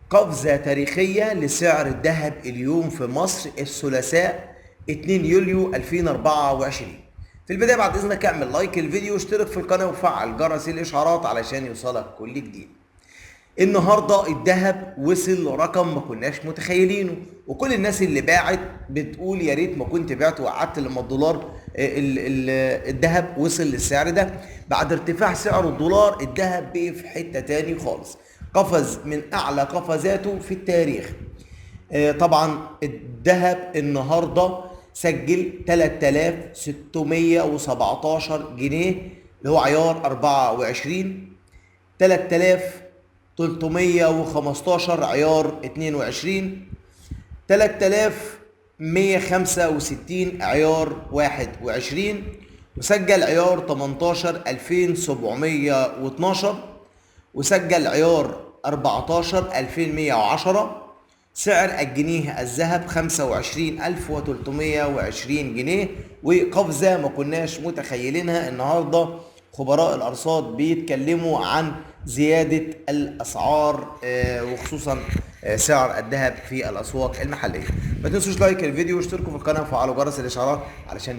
قفزة تاريخية لسعر الذهب اليوم في مصر الثلاثاء 2 يوليو 2024. في البداية بعد إذنك اعمل لايك الفيديو واشترك في القناة وفعل جرس الإشعارات علشان يوصلك كل جديد. النهارده الذهب وصل لرقم ما كناش متخيلينه، وكل الناس اللي باعت بتقول يا ريت ما كنت بعت وقعدت لما الدولار الذهب وصل للسعر ده. بعد ارتفاع سعر الدولار الذهب بقي في حتة تاني خالص، قفز من اعلى قفزاته في التاريخ. طبعا الذهب النهارده سجل 3617 جنيه اللي هو عيار 24، 3315 عيار 22، 3165 عيار 21، وسجل عيار 18 2712، وسجل عيار 14 2110. سعر الجنيه الذهب 25320 جنيه، وقفزة ما كناش متخيلينها. النهاردة خبراء الأرصاد بيتكلموا عن زيادة الأسعار، وخصوصا سعر الذهب في الأسواق المحلية. ما تنسوش لايك الفيديو واشتركوا في القناة وفعلوا جرس الإشعارات علشان